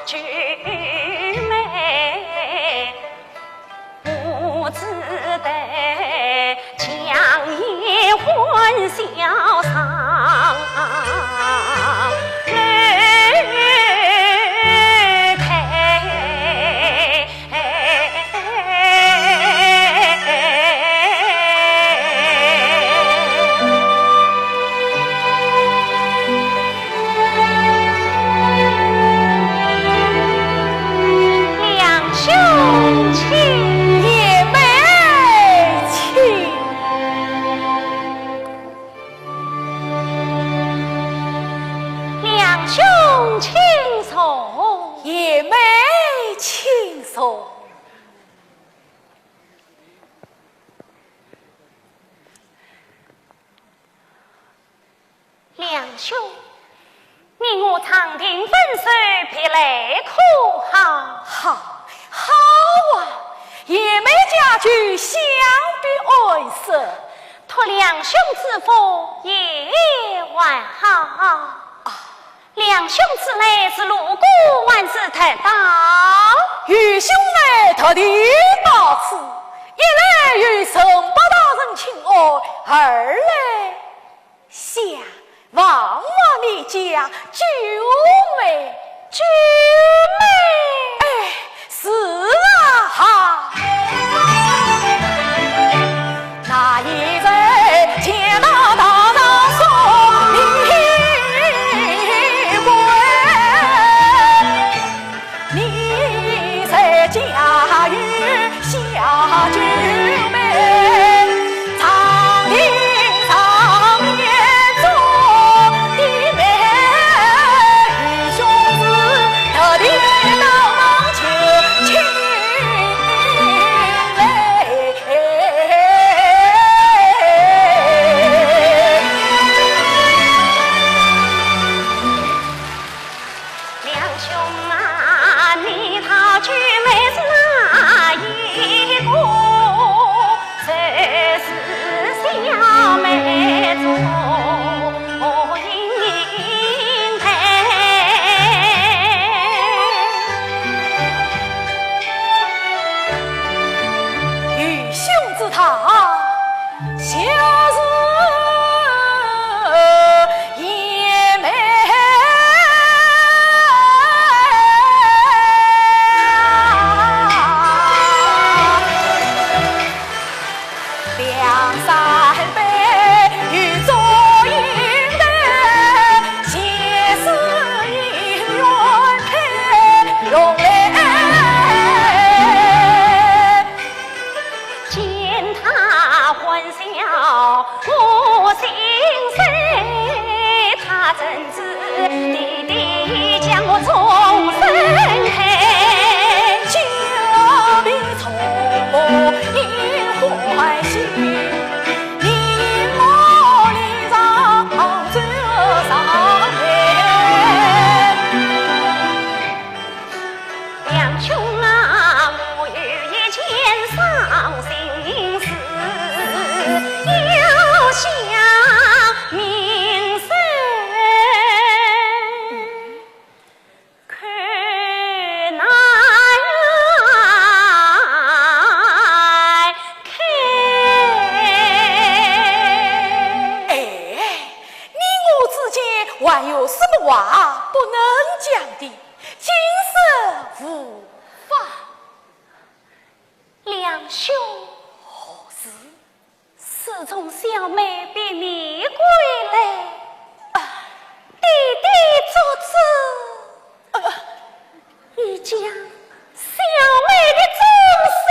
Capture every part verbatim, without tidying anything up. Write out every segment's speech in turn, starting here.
九妹，我只得强颜欢笑上楼台。 两兄请。贤妹请。 两兄请坐。贤妹请坐。两兄，你我长亭分手，别来可好？好，好啊！贤妹佳句，想必安适。托两兄之福，也还好。啊， 两兄此来是路过，还是特到？愚兄乃特地到此，一来与陈伯大人请安，二来想望望你家九妹。九妹？哎， 是啊，哈。那一日见到大人送礼物，你在家有小九妹， 长亭上面做的媒，愚兄是特地到门前请来。 两兄啊，你讨九妹是哪一个？就是小妹祝英台。愚兄知道， 就是贤妹。两三杯与祝英台，前世姻缘配用来。 见她欢笑我心碎，她怎知弟弟将我终身配？久别重逢应欢喜，你我离场走上台。 两兄啊，我有一件伤心事，要向明生叩开。哎，你我之间还有什么话不能讲的？ 今生无话。两兄。何事？自从小妹别你归来，啊，爹爹作主，啊，已将小妹的终身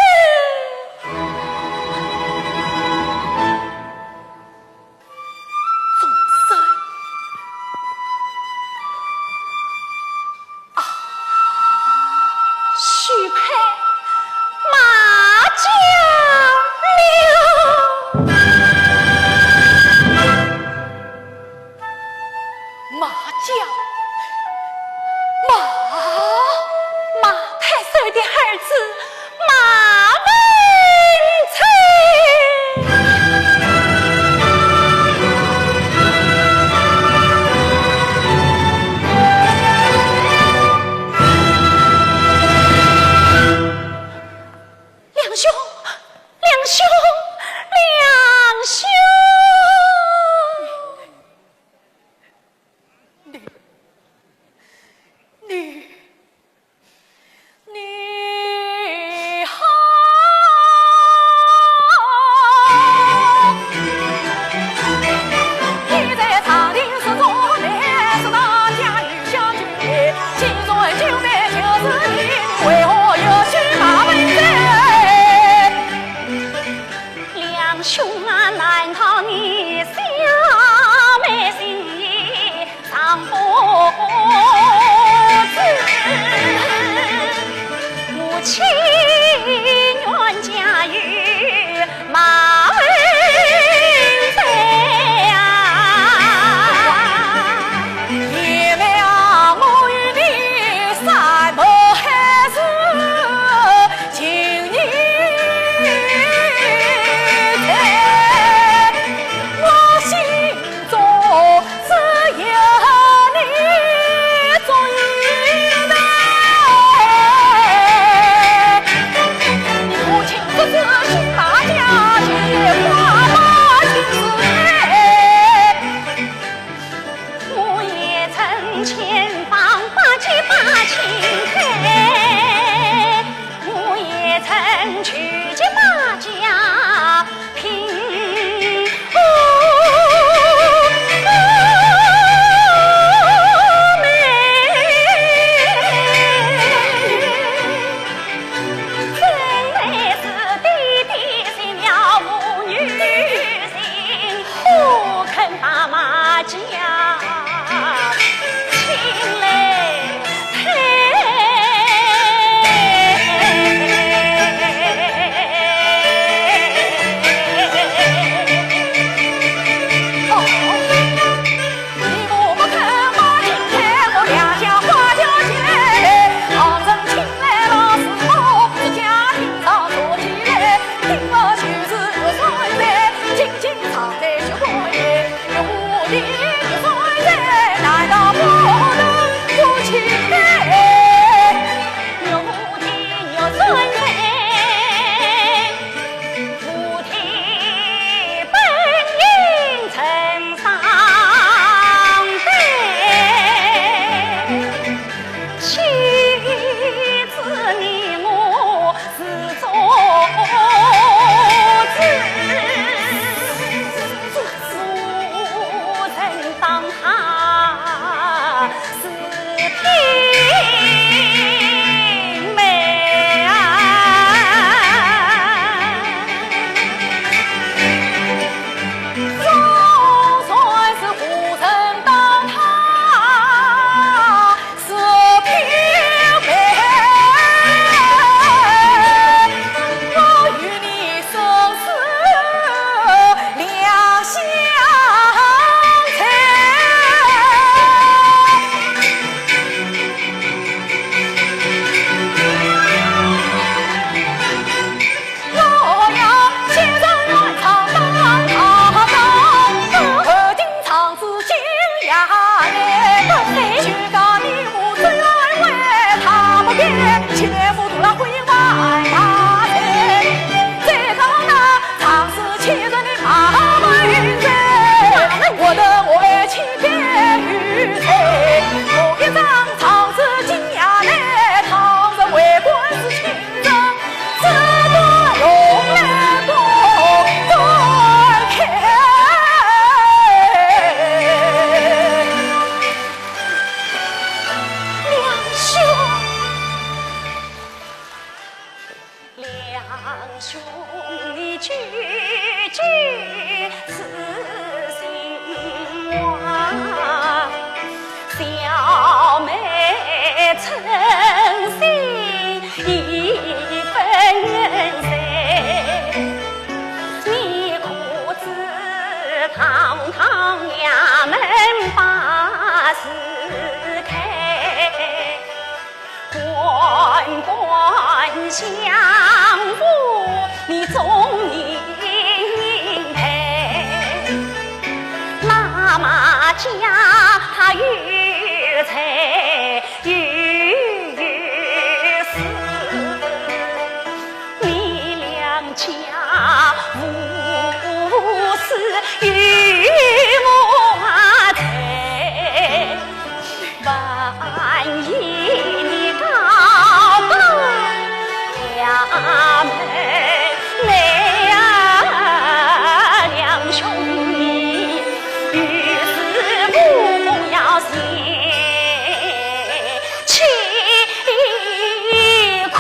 终身。啊，许配马家了。马家？马？马兄啊，难道你小妹心意尚不知？我情愿嫁与马文才啊！也为我与你山盟海誓。 情义在我心中，只有你最能。我情不自禁把家去花把情自开。 我也曾千方百计把情开，我也曾举荐马家聘。哦，妹，真乃是爹爹心了母女心。 不肯把马家请来退。哦，你我不肯把情开，我两家花轿起来，唐僧请来老师傅，这家庭上做起来。 听我就是玉山山，金金常在玉山山，玉皇的玉山山，难道不能不去拜？玉皇的玉山山，菩提本应呈上拜。 岂知你我是做子，我曾当她是平妹啊。 总算是无人当她是平妹，我与你生死两相猜。 我要写首原唱当他当，而今唱至今夜来，就讲你我最爱为他不变，千年浮屠了辉煌大才。再讲那唱诗千日的马文才，我的爱情变与谁？我一张唱至今夜来，倘若为官是清 小妹称心已分谁，你可知堂堂衙门把事开，官官相护，你总应配。 那马家他有财有势，你两家无私有我财。 万一你高高呀，妹妹啊，两兄弟，有事不要嫌气亏。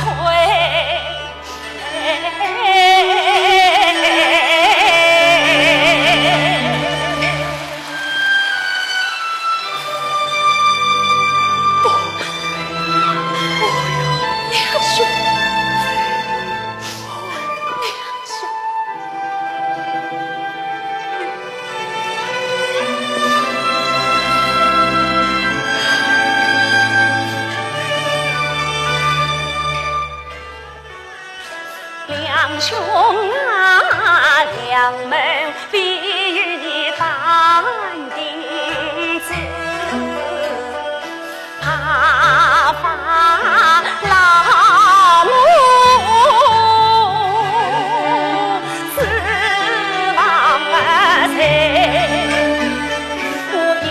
啊，两门必与你打定主，怕法老母指望谁？我因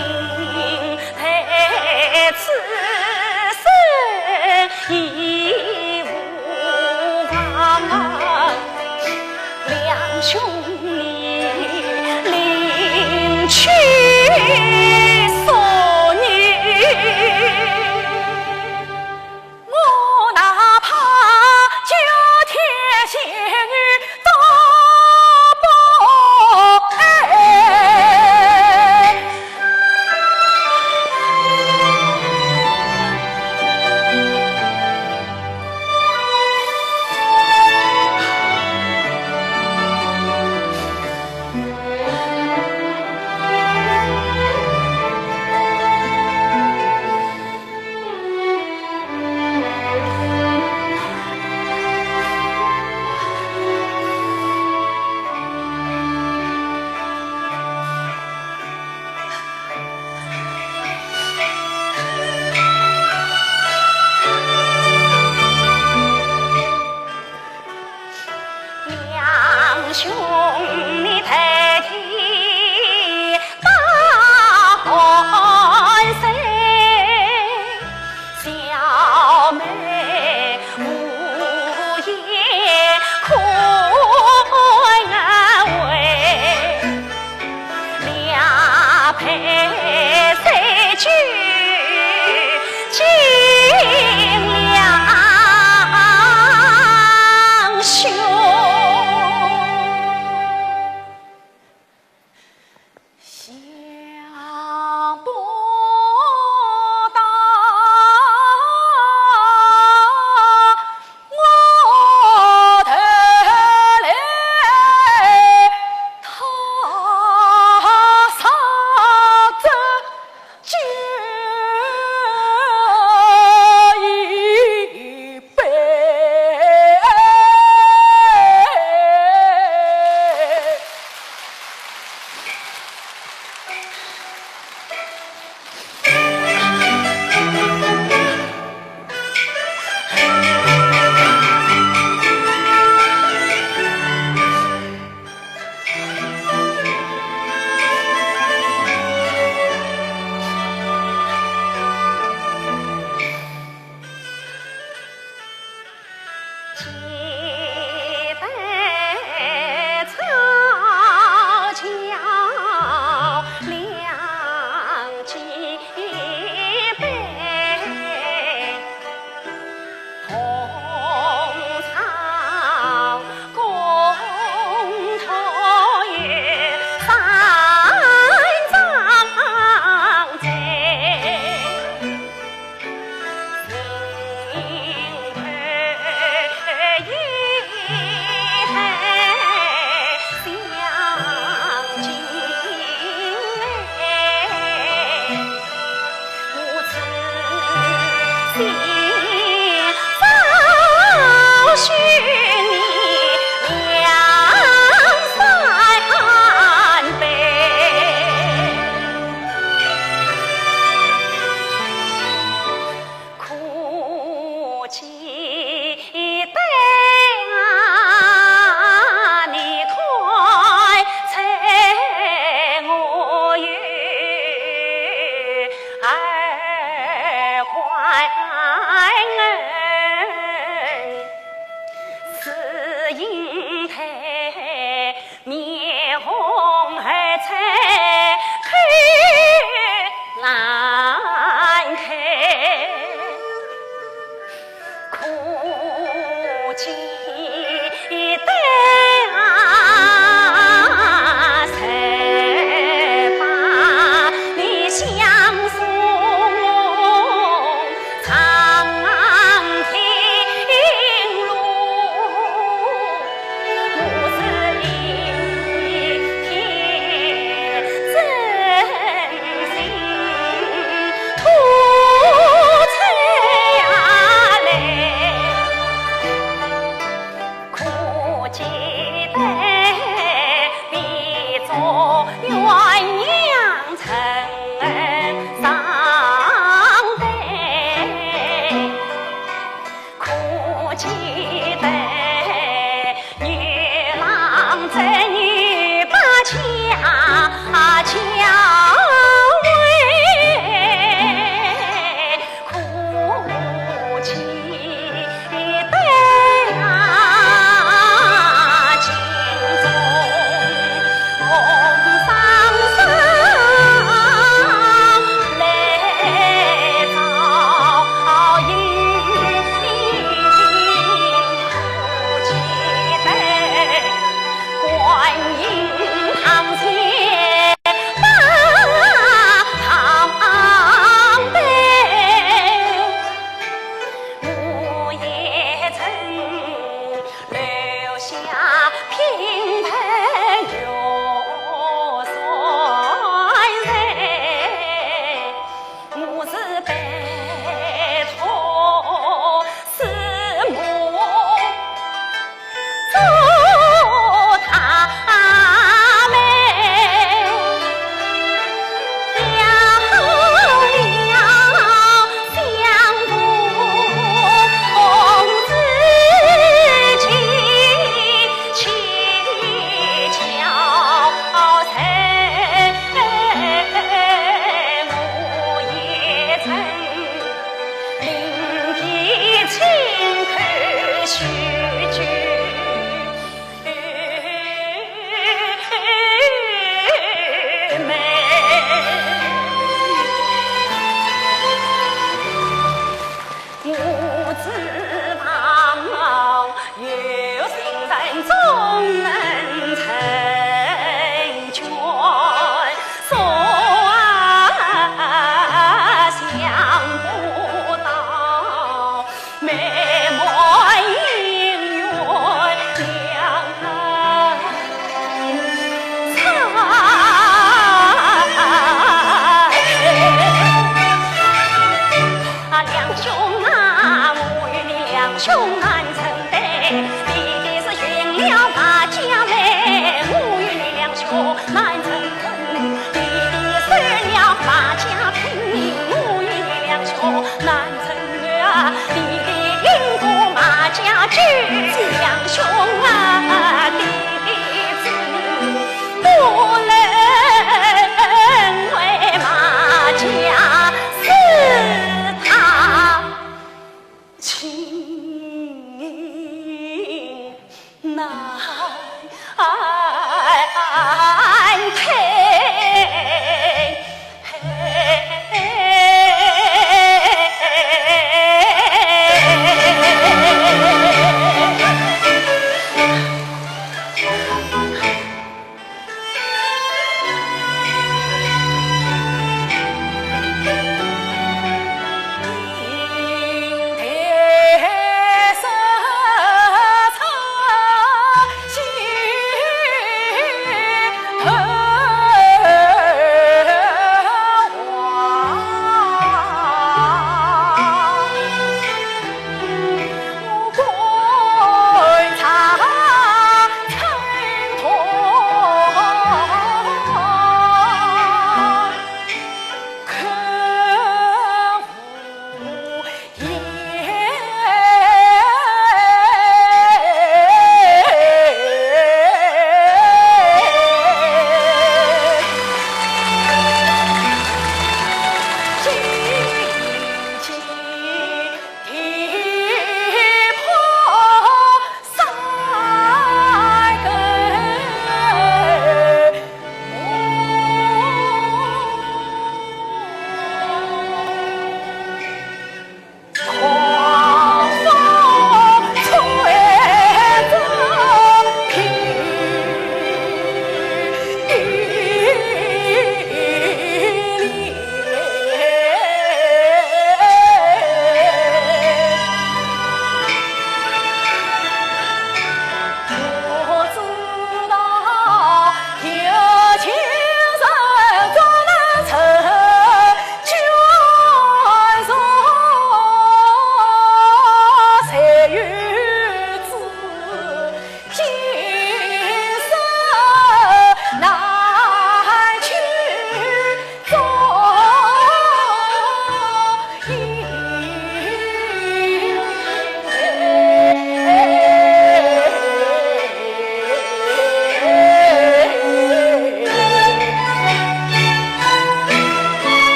待此事已无望，两兄你另娶淑女。我哪怕九天仙女都不爱。两兄你代替把万岁，小妹无言可安慰。 两陪谁去敬两兄？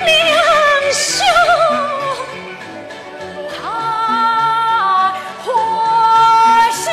梁兄，他欢喜。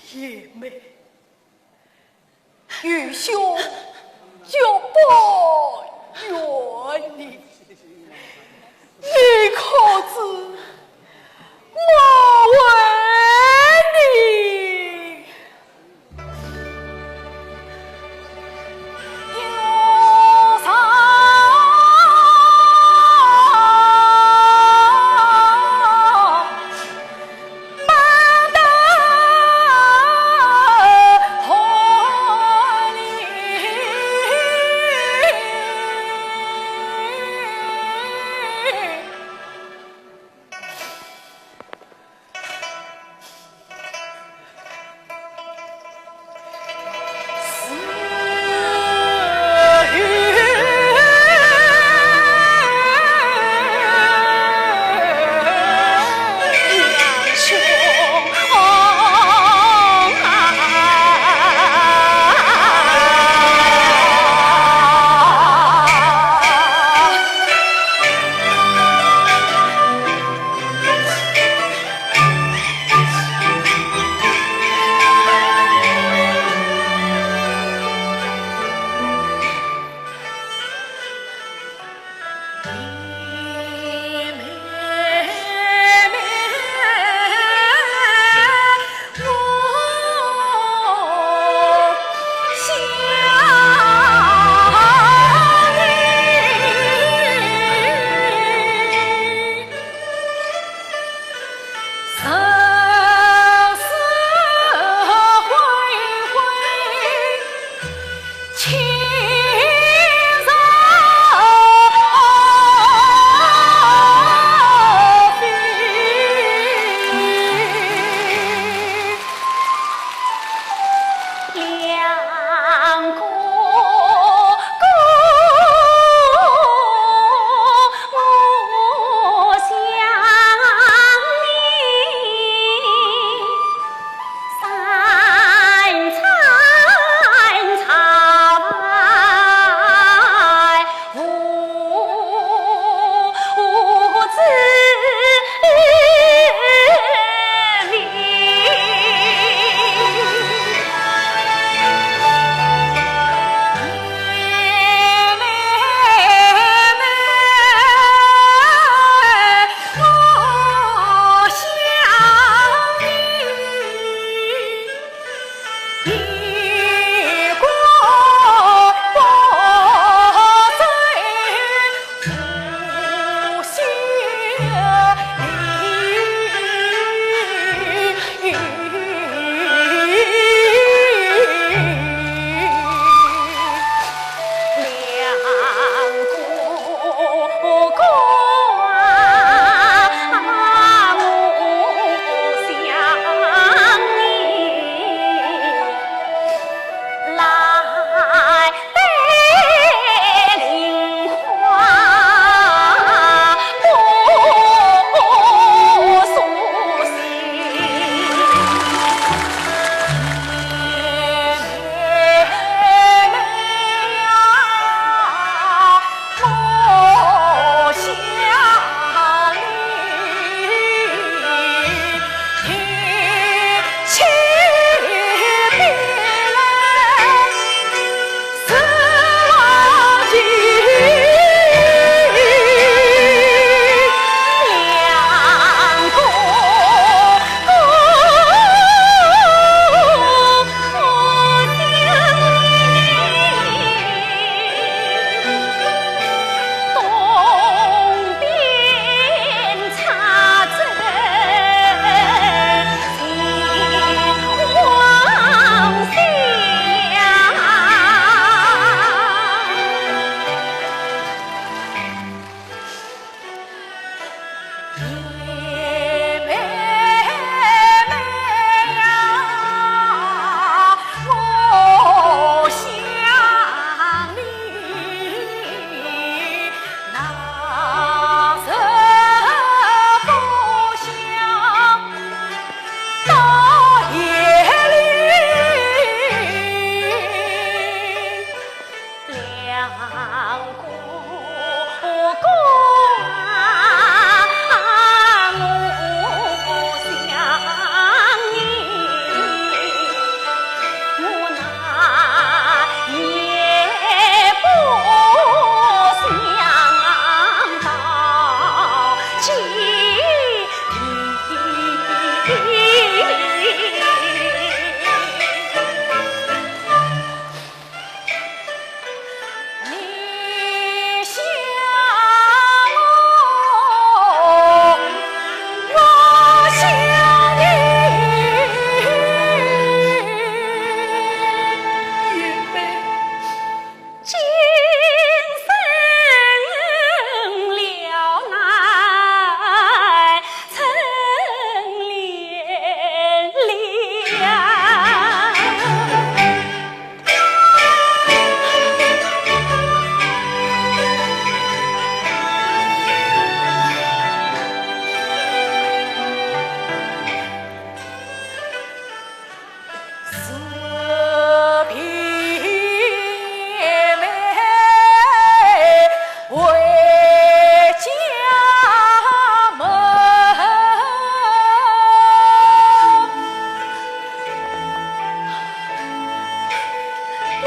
贤妹，愚兄就不怨你，你可知我为你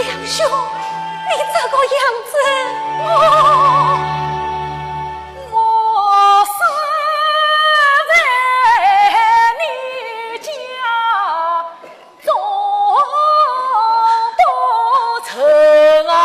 梁兄，你这个样子，我，我死在你家中不成啊！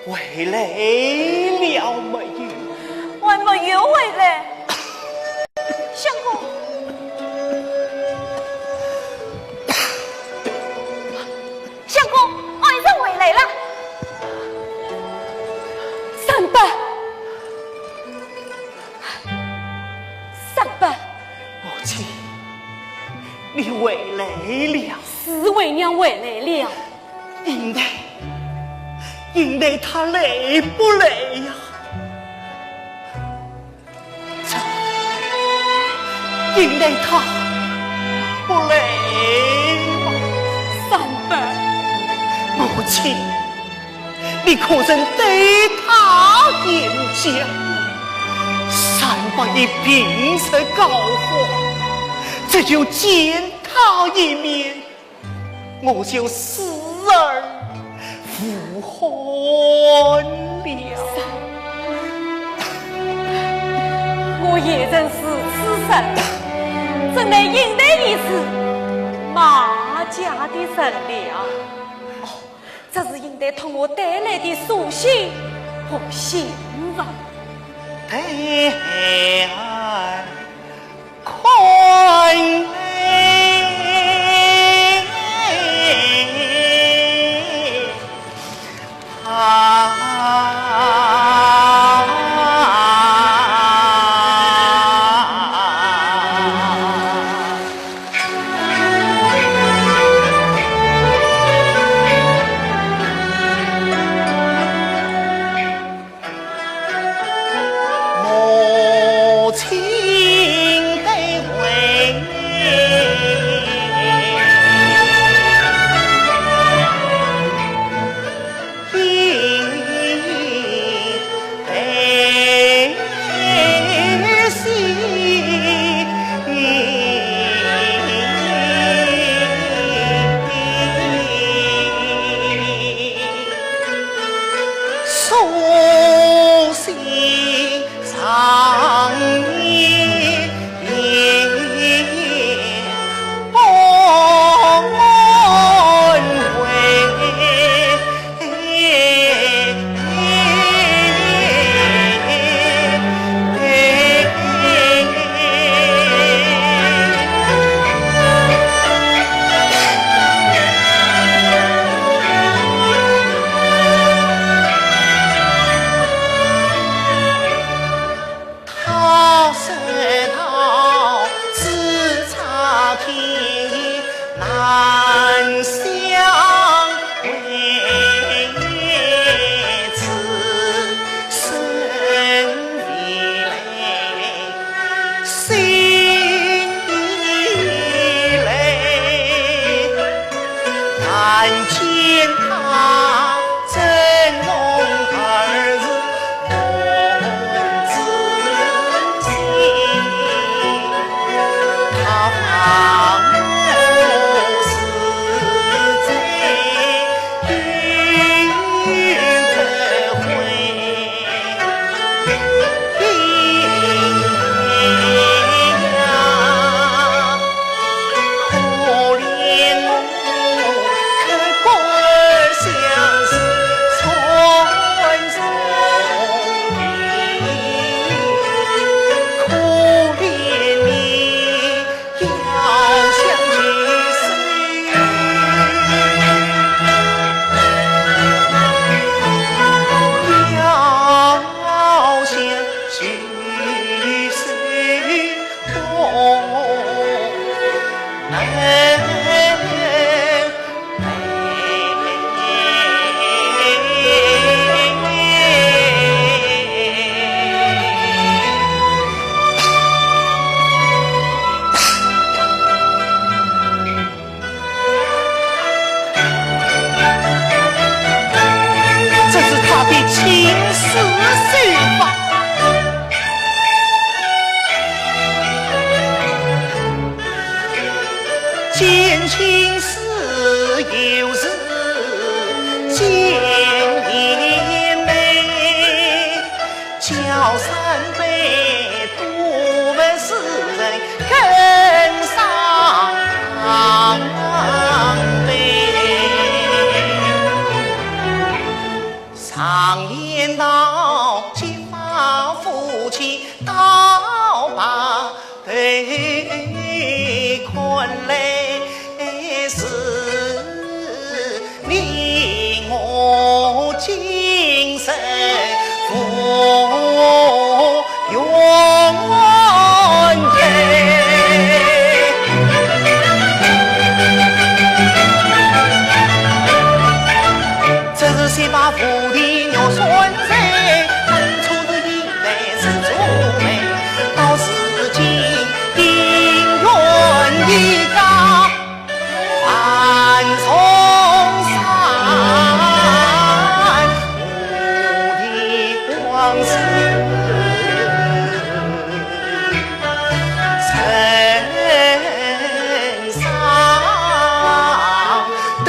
回来了没有？还没有回来。相公，相公，爱人回来了。三伯，三伯。母亲，你回来了。是，为娘回来了。 应台，应台她来不来呀？这，应台她不来吗？三伯。母亲，你可曾对她言讲？三伯已病入膏肓，只有见她一面， 我就死而无憾了。我也曾如此想，怎奈应台已是马家的人了。哦，这是应台托我带来的书信和信物。对儿 看来啊，母亲的回。 这是他的亲书手法。见亲事又是见一面，叫三杯多么使人更伤悲。常言道，结发夫妻到白头，看来是你我今生无缘配。 只是先把菩提玉山水，当初是一对是姊妹，到如今姻缘已到半重山，我的往事 成双对。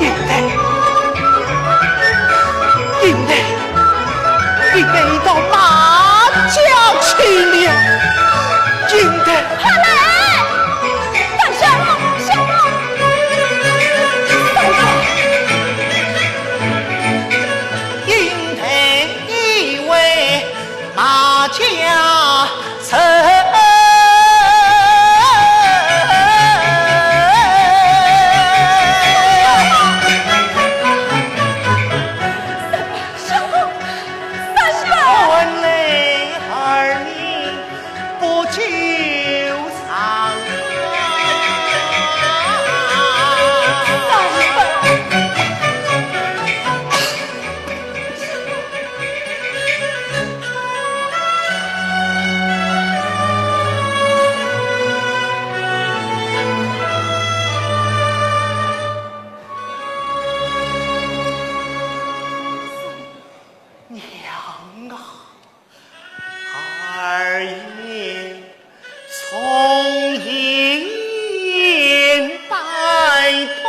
应台，应台，应台，你到哪家去了？应台。快来！大小姐，小姐，大小姐。 应台以为马家人。三宝，三宝。传来二爷 不久长。娘啊！ 二爷从严拜托。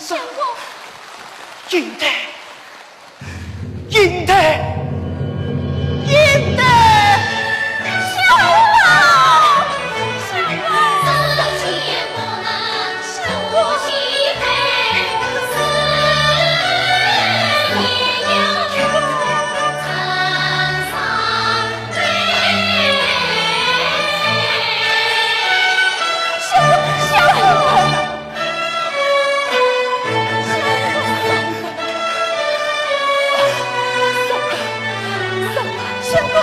相公。英台，英台，英台！相公，相公，相公。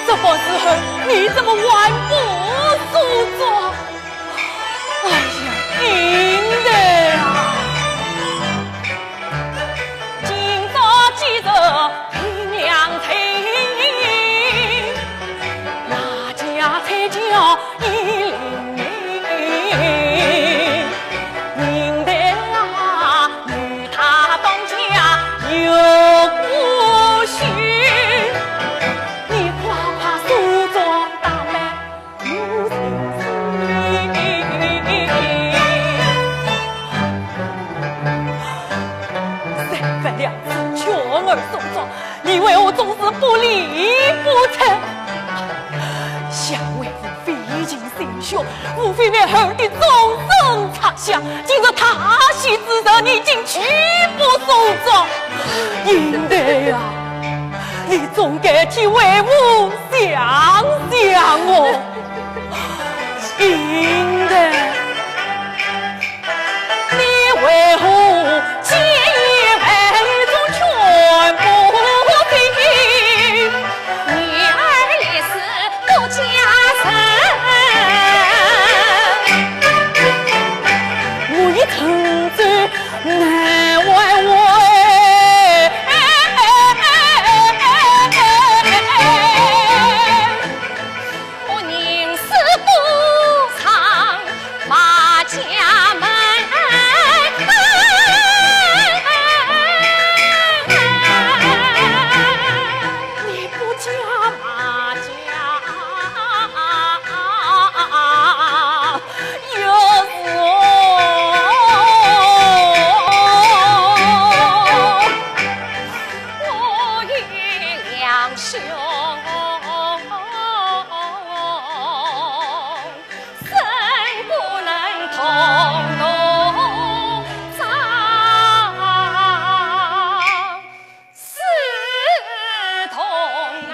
这般时候，你怎么还不梳妆？哎呀，英台啊！今朝既是平凉天，哪家才叫 英台啊，与他当家有个许，你快快梳妆打扮，我心喜。三番两次劝儿梳妆， 你为何总是不理不睬？想为父费尽心血，父费为儿的终身着想，今日大喜之日，你竟拒不梳妆。英台呀，你总该替为父想想哦，英台。 你为何见义勇全不听？女儿立誓不嫁人，我已成舟难挽回。 我宁死不上马家门。你不嫁马家，又是我，我与两兄 生不能同农长，死同啊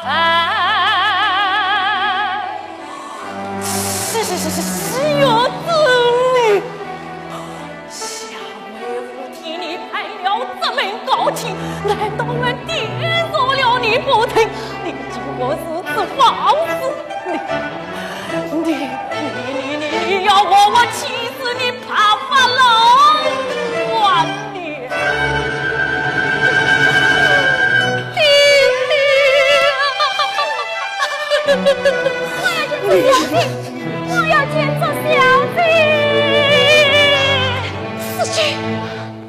坟。岂，岂，岂，岂有此理！ 想为父替你攀了这门高亲，难道俺爹做了你不成？你竟敢如此放肆！你，你，你，你，你要活活气死你白发老王爹！爹爹！ 我要见周小姐。世钧，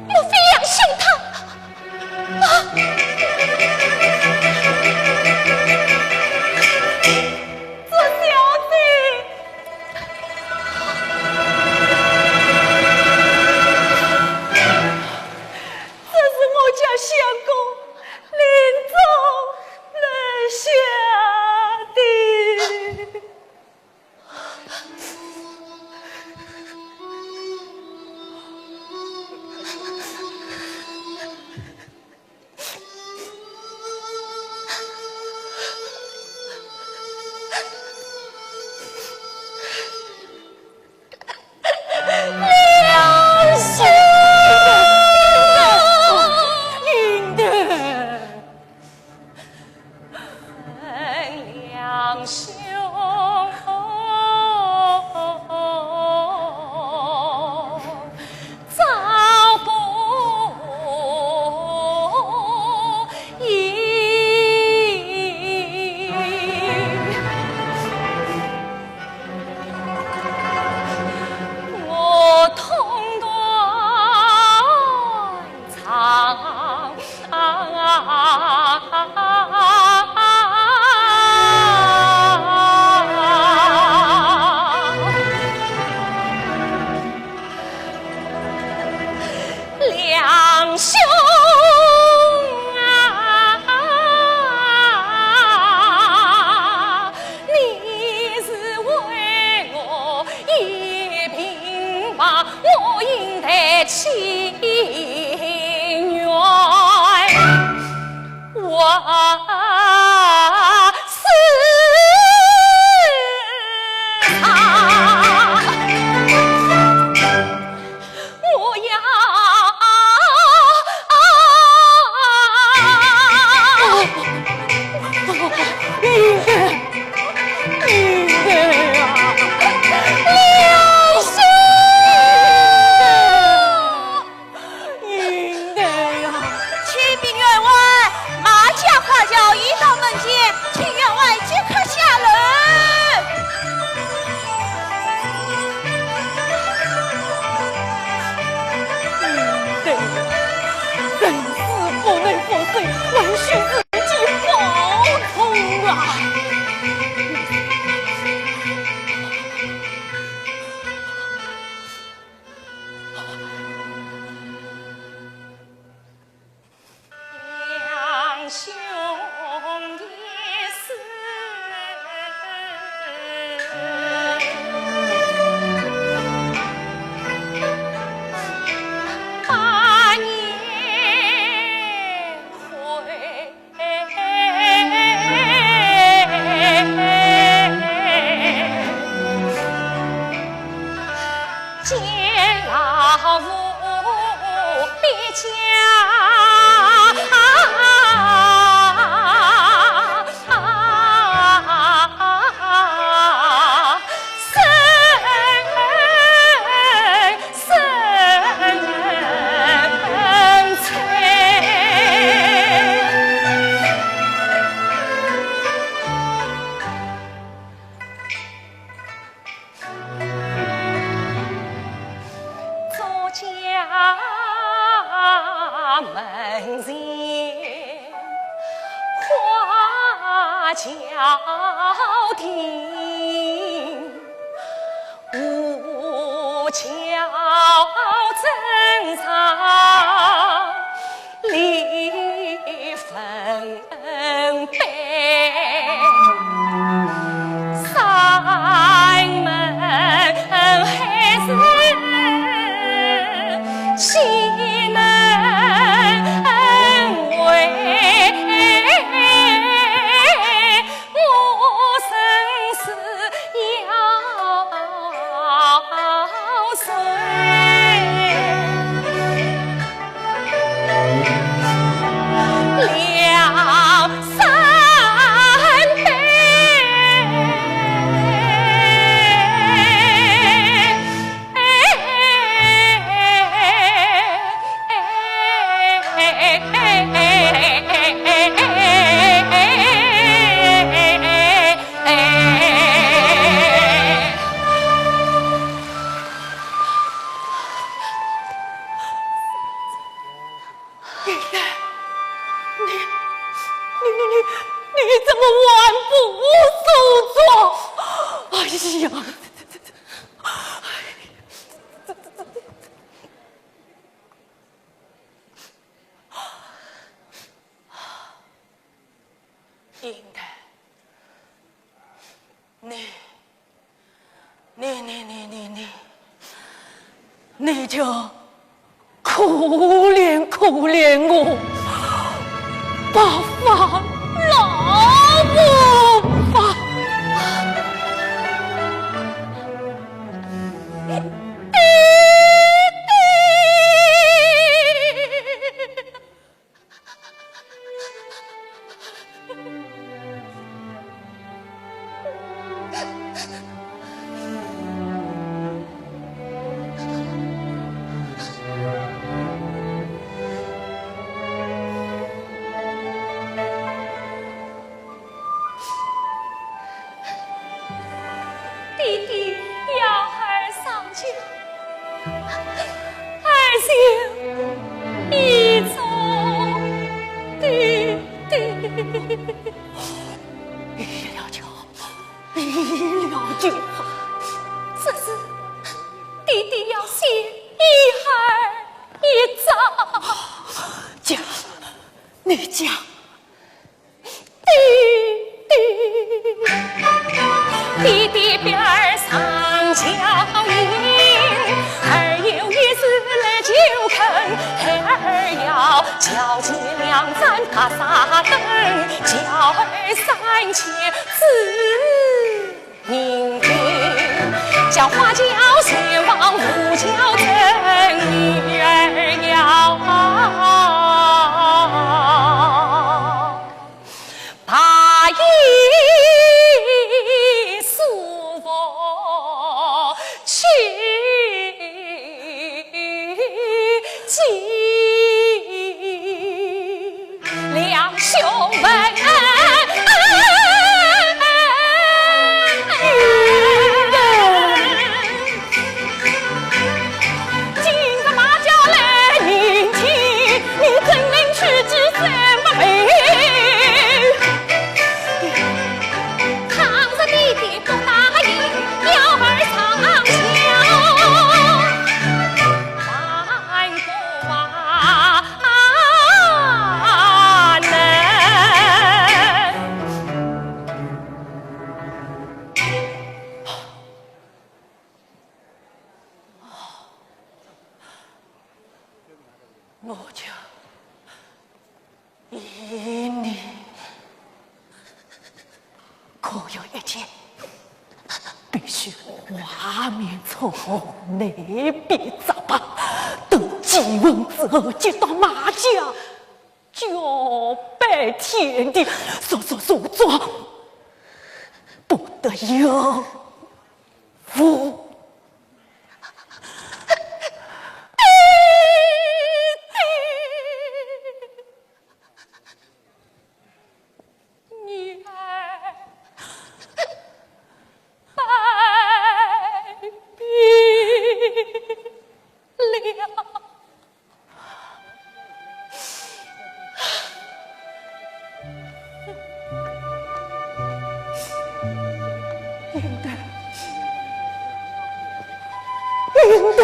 莫非杨兄他……啊！周小姐，这是我家相公临终留下的。我应得情愿，我死啊！我要应该，应该啊！刘兄！应该啊！启禀员外，马家花轿已到门前，请员外即刻下楼。应该，人死不能复生，还需自己报仇啊！ 两兄弟死，八年悔。 见老父必将生 生催。左家门前花轿停， 无巧争吵，离分悲。山门海市，岂能为 我生死要随梁山伯。 你，你，你，你，你怎么还不收桌？哎呀，这，这，这，这，这，这。 应该，你，你，你，你，你，你，你就可怜可怜我白发老母吧。 爹爹要儿上轿，儿就依从爹爹。离了轿，离了轿。只是爹爹要先依儿一招。讲，你讲。 爹爹，爹爹，表儿上轿迎，儿交接两盏白纱灯，交三千紫银锭，叫花轿前往，无轿正辕。大雁舒服去 两兄妹。今日马轿来迎亲，你怎能去至三百回？倘若爹爹 不答应，要儿上吊。难过啊，难。我就依你。 可有一件，必须画面充红，内必着吧。等祭文之后，接到马轿，交拜天地，速速速速，不得有误。 女儿拜别了。云德，云德。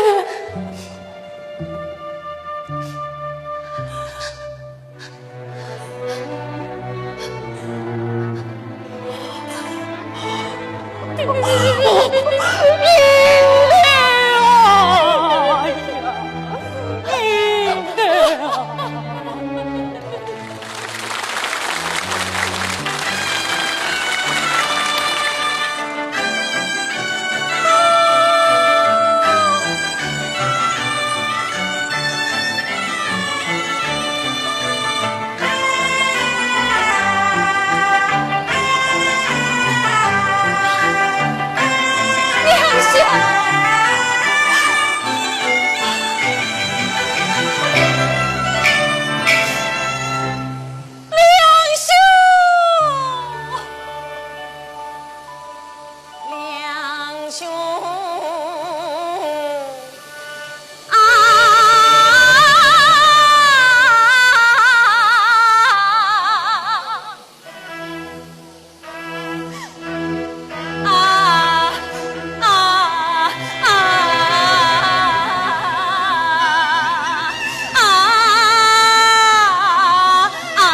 梁兄！ 梁兄啊！啊，啊，啊。 啊，啊，啊。